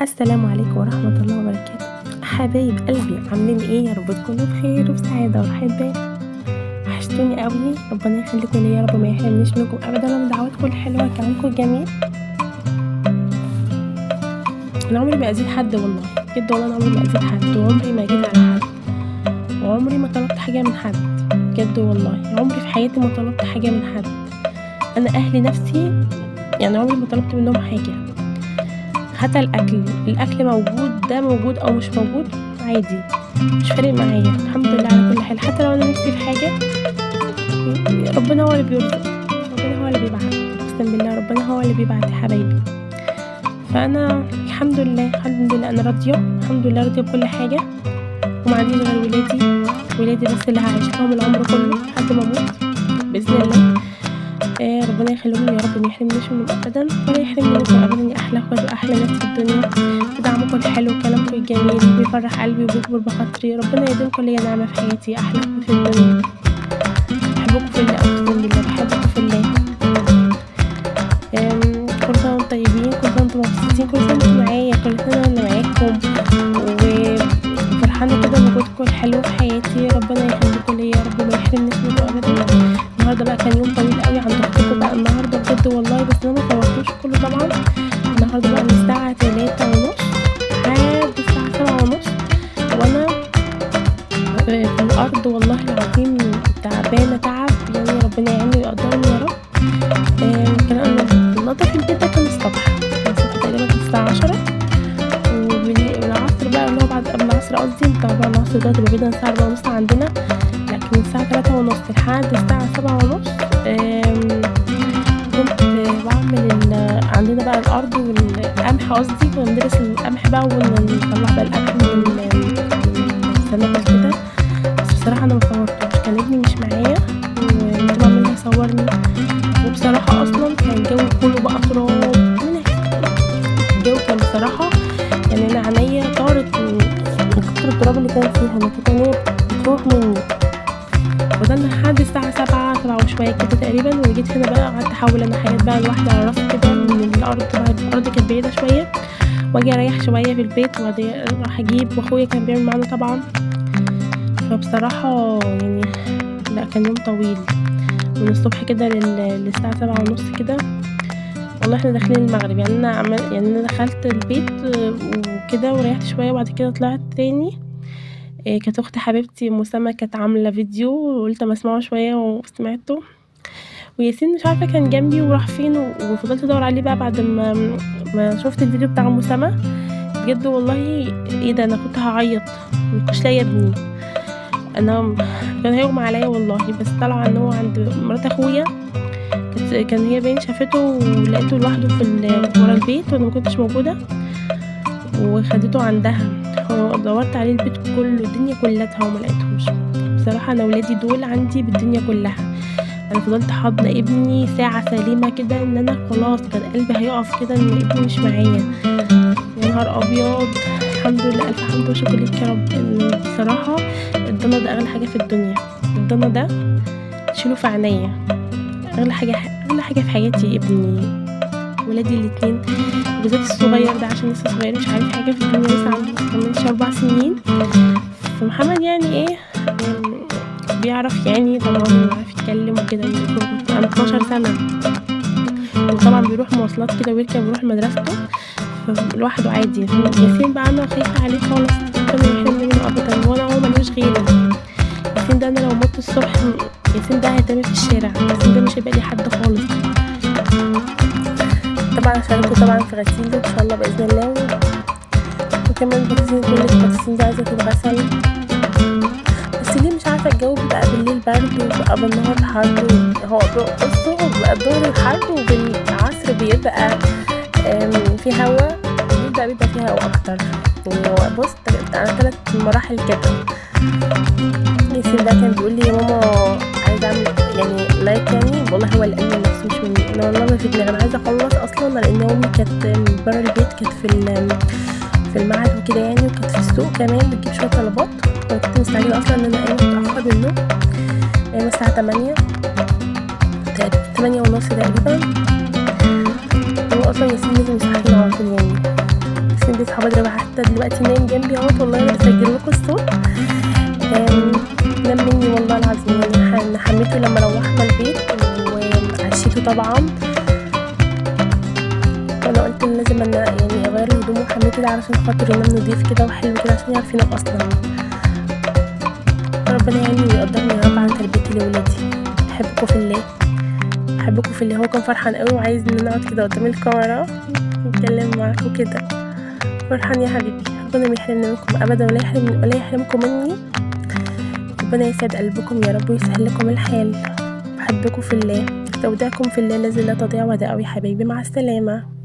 السلام عليكم ورحمة الله وبركاته. حبايب قلبي عاملين ايه؟ يا رب تكونوا بخير وبسعادة وراحة بال. وحشتوني قوي، ربنا يخليكم ليا يا رب، ما يحرمنيش منكم ابدا، ومن دعواتكم الحلوة كلامكم الجميل. انا عمري ما اذيت حد والله، بجد والله انا عمري ما اذيت حد، وعمري ما جيت على حد، وعمري ما طلبت حاجة من حد، بجد والله عمري في حياتي ما طلبت حاجة من حد. انا اهلي نفسي يعني عمري ما طلبت منهم حاجة، حتى الاكل موجود، ده موجود او مش موجود عادي، مش فارق معايا الحمد لله على كل حال. حتى لو انا نفسي في حاجة ربنا هو اللي بيرزق، ربنا هو اللي بيبعت، اقسم بالله ربنا هو اللي بيبعت يا حبايبي. فانا الحمد لله الحمد لله انا راضية، الحمد لله راضية بكل حاجة، وما عنديش غير ولادي، ولادي بس اللي هعيش لهم العمر كله لحد ما اموت باذن الله. ربنا يخليهم لي يا رب، ما يحرمنيش منهم ابدا ولا يحرمني منكم ابدا، يا احلى اخوات واحلى ناس في الدنيا. دعمكم الحلو وكلامكم الجميل بيفرح قلبي وبيكبر بخاطري، ربنا يديمكم ليا نعمه في حياتي، يا احلى اخوات في الدنيا. بحبكم في الله، اقسم بالله بحبكم في الله. كل سنة وانتم طيبين، كل سنة وانتم مبسوطين، كل سنة وانتم معايا، كل سنة وانا معاكم، وفرحانه كده بوجودكم الحلو في حياتي. ربنا يخليكم ليا يا رب، ما يحرمنيش منكم ابدا. النهارده بقى كان يوم طويل قوي عند اختكم بقى النهارده بجد والله، بس انا ما صورتوش كله طبعا. النهارده بقى من الساعة 3:30 لحد الساعة 7:30 وانا في الارض والله العظيم تعبانة تعب، يعني ربنا يعيني ويقدرني يا رب. كان ننضف البيت ده كان الصبح، كان الصبح تقريبا كانت الساعة 10، والعصر بقى اللي هو بعد قبل العصر قصدي، طبعا العصر ده تبقى بينا الساعة 4:30 عندنا، لكن الساعة 3:30 لحد الساعة 7:30. كنت بعمل عندنا بقى الأرض والقمح قصدي، كنا بندرس القمح بقى ونطلع بقى القمح من السنابل كده. بس بصراحة أنا مصورتوش، كان ابني مش معايا وكنت بعمل يصورني، وبصراحة أصلا كان الجو كله بقى تراب، الجو كان بصراحة يعني أنا عينيا طارت من كتر التراب اللي كان فيها، أنا كنت عينيا بتروح مني. فضلنا لحد الساعة 7 وشوية كده تقريبا، وجيت هنا بقى قعدت احول انا حاجات بقى لوحدي على راسي كده من الارض، طبعا الارض كانت بعيدة شوية، واجي اريح شوية في البيت وبعدين اروح اجيب، واخويا كان بيعمل معانا طبعا. فبصراحة يعني لا كان يوم طويل من الصبح كده للساعة 7:30 كده، والله احنا داخلين المغرب يعني. انا يعني انا دخلت البيت وكده وريحت شوية، وبعد كده طلعت تاني. كانت اخت حبيبتي مسامة كانت عاملة فيديو وقلت اما اسمعه شوية وسمعته، وياسين مش عارفة كان جنبي وراح فين، وفضلت ادور عليه بقى بعد ما شفت الفيديو بتاع مسامة. بجد والله ايه ده، انا كنت هعيط، مكنتش لاقيه ابني، انا كان هيغمى عليا والله. بس طلع ان هو عند مرات اخويا، كان هي باين شافته ولقيته لوحده في ورا البيت وانا مكنتش موجودة، وخدته عندها. دورت عليه البيت كله الدنيا كلها وما لقيتهوش. بصراحة انا ولادي دول عندي بالدنيا كلها، انا فضلت حاضنة ابني ساعة سليمة كده، ان انا خلاص كان قلبي هيقف كده ان ابني مش معايا، يا نهار ابيض. الحمد لله الف حمد وشكر لك يا رب. بصراحة الضنا ده اغلى حاجة في الدنيا، الضنا ده شيله في عينيا، اغلى حاجة، اغلى حاجة في حياتي ابني، ولادي الاتنين، بالذات الصغير ده عشان لسه صغير مش عارف حاجة في الدنيا، لسه عنده كمان 4 سنين. فمحمد يعني ايه بيعرف يعني طبعا بيعرف يتكلم وكده، عنده 12 سنة، وطبعا بيروح مواصلات كده ويركب ويروح مدرسته لوحده عادي. ياسين بقى انا خايفة عليه خالص، ربنا يحرمني منه ابدا، وانا هو ملوش غيري. ياسين ده انا لو مت الصبح ياسين ده هيترمي في الشارع، ياسين ده مش هيبقى ليه حد خالص. طبعا هشاركه طبعا في غسيله ان شاء الله باذن الله، وكمان البطاطين، كل البطاطين دي عايزه تتغسل، بس ليه مش عارفه الجو بيبقى بالليل برد وبيبقى بالنهار حر، هو بصوا بيبقى الظهر حر وبالعصر بيبقى في هوا، بالليل بقى بيبقى فيه هوا اكتر. بص على 3 مراحل كده. ياسين ده كان بيقول لي يا ماما عايزه اعمل يعني like، يعني والله هو اللي قال لي نفسه مش مني، انا والله ما في دماغي، انا عايزه اخلص اصلا، لان امي كانت بره البيت، كانت في المعهد وكده يعني، وكانت في السوق كمان بتجيب شوية طلبات، وكنت مستعجلة اصلا ان انا قايمة متاخر من النوم، قايمة الساعة 8 8:30 تقريبا. هو اصلا ياسين لازم يصحيني على طول يعني، ياسين بيصحى يصحى بدري، وحتى دلوقتي نايم جنبي اهوت والله انا بسجل لكم الصوت. نام مني والله العظيم، يعني حميته لما روحنا البيت وعشيته طبعا، وانا قلت ان لازم انا يعني اغير هدومه وحميته ده علشان خاطر ينام نضيف كده وحلو كده عشان يعرف ينام اصلا. ربنا يعني ويقدرني يا رب على تربيتي لولادي. بحبكم في الله، بحبكم في الله. هو كان فرحان قوي وعايز ان انا اقعد كده قدام الكاميرا اتكلم معاكم كده. فرحان يا حبيبي، ربنا ما يحرمني منكم ابدا ولا يحرمكم مني. ربنا يسعد قلبكم يا رب ويسهل لكم الحال. بحبكم في الله، استودعكم في الله الذي لا تضيع ودائعه يا حبايبي. مع السلامة.